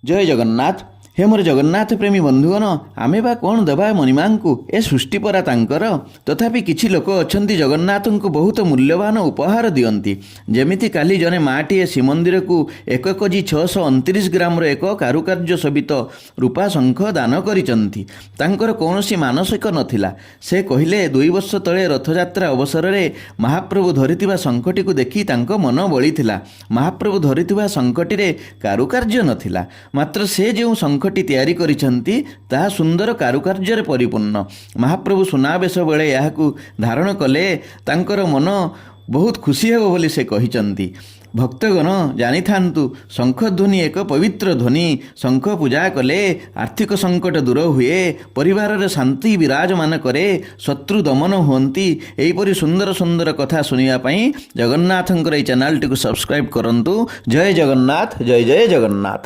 ଜୟ ଜଗନ୍ନାଥ। ହେ ମୋର ଜଗନ୍ନାଥ ପ୍ରେମୀ ବନ୍ଧୁଗଣ, ଆମେ ବା କ'ଣ ଦେବା ମଣିମାଙ୍କୁ? ଏ ସୃଷ୍ଟି ପରା ତାଙ୍କର। ତଥାପି କିଛି ଲୋକ ଅଛନ୍ତି, ଜଗନ୍ନାଥଙ୍କୁ ବହୁତ ମୂଲ୍ୟବାନ ଉପହାର ଦିଅନ୍ତି। ଯେମିତି କାଲି ଜଣେ ମାଟିଏ ଶ୍ରୀମନ୍ଦିରକୁ 1 କେଜି 629 ଗ୍ରାମର ଏକ କାରୁକାର୍ଯ୍ୟ ଶୋଭିତ ରୂପା ଶଙ୍ଖ ଦାନ କରିଛନ୍ତି। ତାଙ୍କର କୌଣସି ମାନସିକ ନଥିଲା। ସେ କହିଲେ, 2 ବର୍ଷ ତଳେ ରଥଯାତ୍ରା ଅବସରରେ ମହାପ୍ରଭୁ ଧରିଥିବା ଶଙ୍ଖଟିକୁ ଦେଖି ତାଙ୍କ ମନ ବଳିଥିଲା। ମହାପ୍ରଭୁ ଧରିଥିବା ଶଙ୍ଖଟିରେ କାରୁକାର୍ଯ୍ୟ ନଥିଲା, ମାତ୍ର ସେ ଯେଉଁ ଶଙ୍ଖଟି ତିଆରି କରିଛନ୍ତି, ତାହା ସୁନ୍ଦର କାରୁକାର୍ଯ୍ୟରେ ପରିପୂର୍ଣ୍ଣ। ମହାପ୍ରଭୁ ସୁନାବେଶ ବେଳେ ଏହାକୁ ଧାରଣ କଲେ ତାଙ୍କର ମନ ବହୁତ ଖୁସି ହେବ ବୋଲି ସେ କହିଛନ୍ତି। ଭକ୍ତଗଣ, ଜାଣିଥାନ୍ତୁ, ଶଙ୍ଖଧ୍ୱନି ଏକ ପବିତ୍ର ଧ୍ୱନି। ଶଙ୍ଖ ପୂଜା କଲେ ଆର୍ଥିକ ସଙ୍କଟ ଦୂର ହୁଏ, ପରିବାରରେ ଶାନ୍ତି ବିରାଜମାନ କରେ, ଶତ୍ରୁ ଦମନ ହୁଅନ୍ତି। ଏହିପରି ସୁନ୍ଦର ସୁନ୍ଦର କଥା ଶୁଣିବା ପାଇଁ ଜଗନ୍ନାଥଙ୍କର ଏହି ଚ୍ୟାନେଲଟିକୁ ସବସ୍କ୍ରାଇବ୍ କରନ୍ତୁ। ଜୟ ଜଗନ୍ନାଥ, ଜୟ ଜୟ ଜଗନ୍ନାଥ।